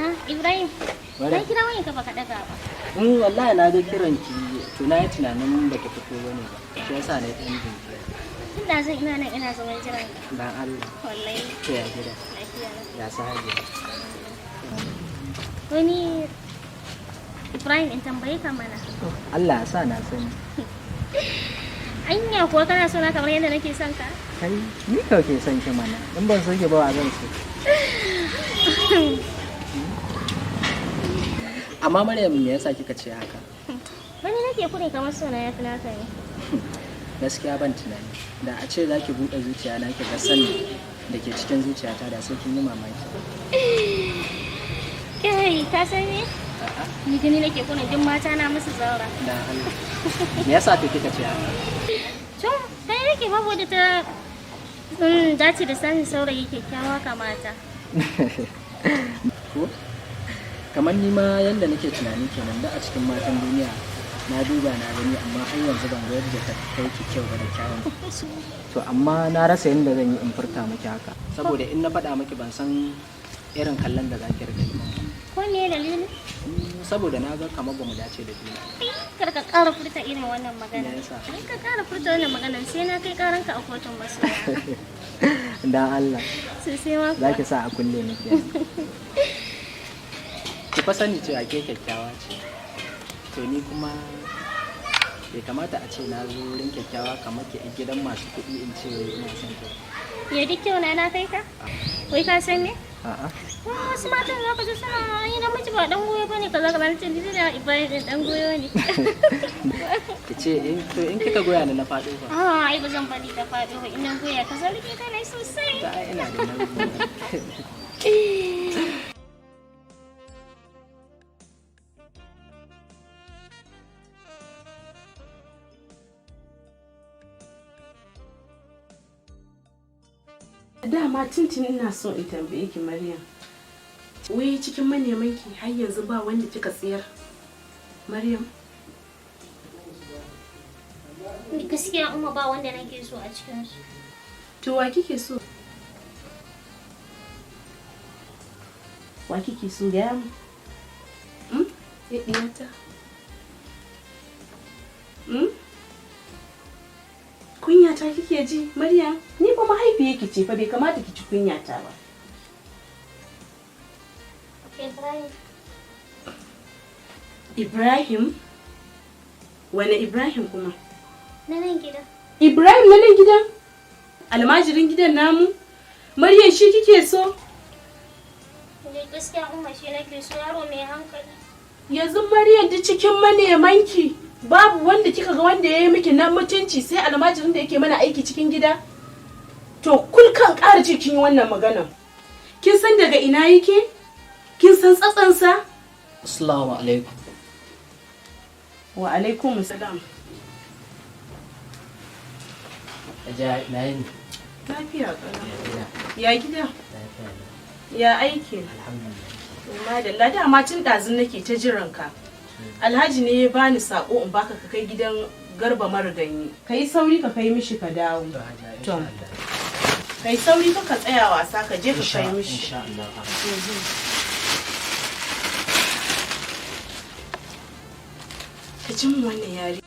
Ah, Ibrahim. Na kira wayan ka baka daga ba. Wallahi na ga kiran ki, to na yi tunanin baki fito bane ba. Shi yasa na yi ɗan jinkiri. Tun da zan ina nan ina zaman jiran ka. Dan Allah. Wallahi. To ya gida. Lafiya lau. Ya sa hajiya. Wani Ibrahim, in tambaye ka mana. Allah ya sa na sani. Anya kuwa kana so na kamar yadda nake son ka? Kai, ni ka ke son ki mana. In ban so ki ba, wa zan so? Amma Maryam, me yasa kika ce haka? Wani nake kure kamar so na yafi naka ne. Gaskiya ban tunani. Da a ce za ki buɗe zuciya na ki ga sani da ke cikin zuciyata, da sai kin yi mamaki. Kai, ka san me? A'a. Ni gani nake kuna duk mata na musu zaura. Dan Allah. Me yasa to kika ce haka? To, kai nake babu da ta dace da sanin saurayi kyakkyawa kamata. Ko? Kamar ni ma yanda nake tunani kenan, da a cikin matan duniya na duba na gani, amma har yanzu ban ga yadda ta kai ki kyau ba da kyawun. To amma na rasa yadda zan yi in furta miki haka. Saboda in na faɗa miki, ban san irin kallon da za ki riƙa yi min ba. Ko me dalili? Saboda na ga kamar ba mu dace da juna. Kar ka ƙara furta irin wannan magana. Me yasa? In ka ƙara furta wannan magana, sai na kai ƙaranka a kotun masoya. Dan Allah. Sosai ma Za kuwa. ki sa a kulle ni kenan. Ki fa sani cewa ke kyakkyawa ce. To ni kuma bai kamata a ce na zo wurin kyakkyawa kamar ki a gidan masu kuɗi in ce wai ina son ki. Ya duk kyau na na kai ka? Wai ka san me? A'a. Kuma wasu matan za ka ji suna yi namiji ba dan goyo bane, kaza kaza, nace ni da Ibrahim din dan goyo ne. Ki ce in to in kika goya ni na faɗo fa? Ah, ai ba zan bari ka faɗo ba, ina goya ka zan rike ka ne sosai. Ta ai ina da nauyi. Dama tuntun ina so in tambaye ki, Maryam. Wai cikin manemanki har yanzu ba wanda kika tsayar? Maryam. Ni gaskiya, Umma, ba wanda nake so a cikin su. To wa kike so? Wa kike so, gaya mu? Hmm? Ya ɗiyata? Hmm? Kunyata kike ji, Maryam? Ni fa mahaifiyarki ce fa, bai kamata ki ci kunyata ba. Ibrahim. Ibrahim? Wane Ibrahim kuma? Na nan gida. Ibrahim na nan gidan? Almajirin gidan namu? Maryam, shi kike so? Ni gaskiya, Umma, shi nake so, yaro mai hankali. Yanzu Maryam, duk cikin manemanki babu wanda kika ga wanda ya yi miki na mutunci sai almajirin da yake mana aiki cikin gida? To kul kan ƙara ce kin yi wannan magana. Kin san daga ina yake? Kin san tsatsansa? Assalamu alaikum. Wa alaikum salam. Hajiya, na yini? Lafiya ƙalau. Ya gida? Ya gida? Lafiya lau. Ya aiki? Alhamdulillah. Madalla, dama tun ɗazun nake ta jiran ka. Alhaji ne ya bani sako in baka ka kai gidan Garba Mariganyi. Ka yi sauri ka kai mishi ka dawo. To Hajiya, insha To. Allah. Ka yi sauri ka tsaya wasa, ka je ka kai mishi. Insha Allah. Ka ji mu wannan yari.